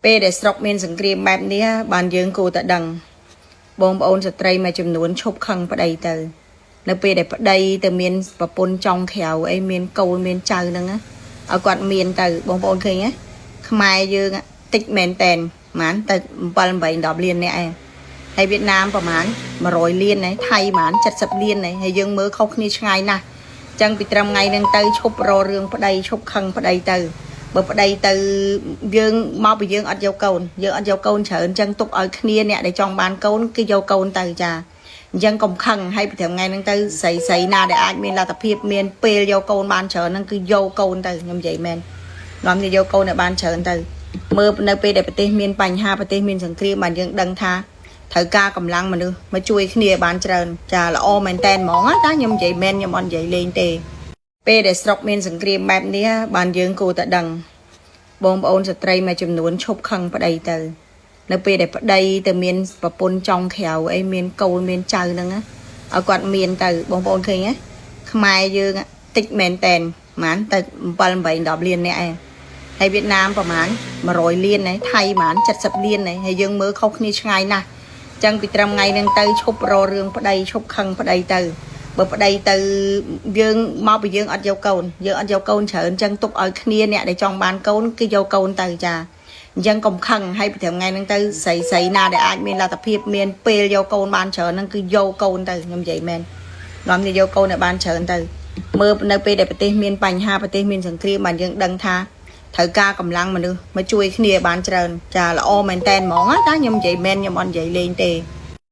ពេលដែលស្រុកមានសង្គ្រាមបែបនេះបានយើងគួរតែដឹងបងប្អូនស្ត្រីមួយចំនួនឈប់ខឹងប្តីទៅ នៅពេលដែលប្តីទៅមានប្រពន្ធចុងក្រៅអីមានកូនមានចៅហ្នឹងណាឲ្យគាត់មានទៅបងប្អូនឃើញទេខ្មែរយើងតិចមែនតែនប្រហែលតែ7 8 10លានអ្នកឯងហើយវៀតណាមប្រហែល100លានឯងថៃប្រហែល70លានឯងហើយយើងមើលខុសគ្នាឆ្ងាយណាស់អញ្ចឹងពីត្រឹមថ្ងៃហ្នឹងទៅឈប់រករឿងប្តីឈប់ខឹងប្តីទៅបើប្តីទៅយើងមកពីយើងអត់យកកូនយើងអត់យកកូនច្រើនអញ្ចឹងទុកឲ្យគ្នាអ្នកដែលចង់បានកូនគឺយកកូនទៅចា អញ្ចឹងកុំខឹងហើយពីត្រឹមថ្ងៃហ្នឹងទៅស្រីស្រីណាដែលអាចមានលទ្ធភាពមានពេលយកកូនបានច្រើនហ្នឹងគឺយកកូនទៅខ្ញុំនិយាយមែននាំគ្នាយកកូនឲ្យបានច្រើនទៅមើលនៅពេលដែលប្រទេសមានបញ្ហាប្រទេសមានសង្គ្រាមបានយើងដឹងថាត្រូវការកម្លាំងមនុស្សមកជួយគ្នាឲ្យបានច្រើនចាល្អមែនតែនហ្មងណាតាខ្ញុំនិយាយមែនខ្ញុំអត់និយាយលេងទេពេលដែលស្រុកមានសង្គ្រាមបែបនេះបានយើងគួរតែដឹងបងប្អូនស្ត្រីមួយចំនួនឈប់ខឹងប្តីទៅ នៅពេលដែលប្តីទៅមានប្រពន្ធចុងក្រៅអីមានកូនមានចៅហ្នឹងណាឲ្យគាត់មានទៅបងប្អូនឃើញទេខ្មែរយើងតិចមែនតែនប្រហែលតែ7 8 10លានអ្នកឯងហើយវៀតណាមប្រហែល100លានឯងថៃប្រហែល70លានឯងហើយយើងមើលខុសគ្នាឆ្ងាយណាស់អញ្ចឹងពីត្រឹមថ្ងៃហ្នឹងទៅឈប់រករឿងប្តីឈប់ខឹងប្តីទៅបើប្តីទៅយើងមកពីយើងអត់យកកូនយើងអត់យកកូនច្រើនអញ្ចឹងទុកឲ្យគ្នាអ្នកដែលចង់បានកូនគឺយកកូនទៅចា អញ្ចឹងកុំខឹងហើយពីត្រឹមថ្ងៃហ្នឹងទៅស្រីស្រីណាដែលអាចមានលទ្ធភាពមានពេលយកកូនបានច្រើនហ្នឹងគឺយកកូនទៅខ្ញុំនិយាយមែននាំគ្នាយកកូនឲ្យបានច្រើនទៅមើលនៅពេលដែលប្រទេសមានបញ្ហាប្រទេសមានសង្គ្រាមបានយើងដឹងថាត្រូវការកម្លាំងមនុស្សមកជួយគ្នាឲ្យបានច្រើនចាល្អមែនតែនហ្មងណាតាខ្ញុំនិយាយមែនខ្ញុំអត់និយាយលេងទេ។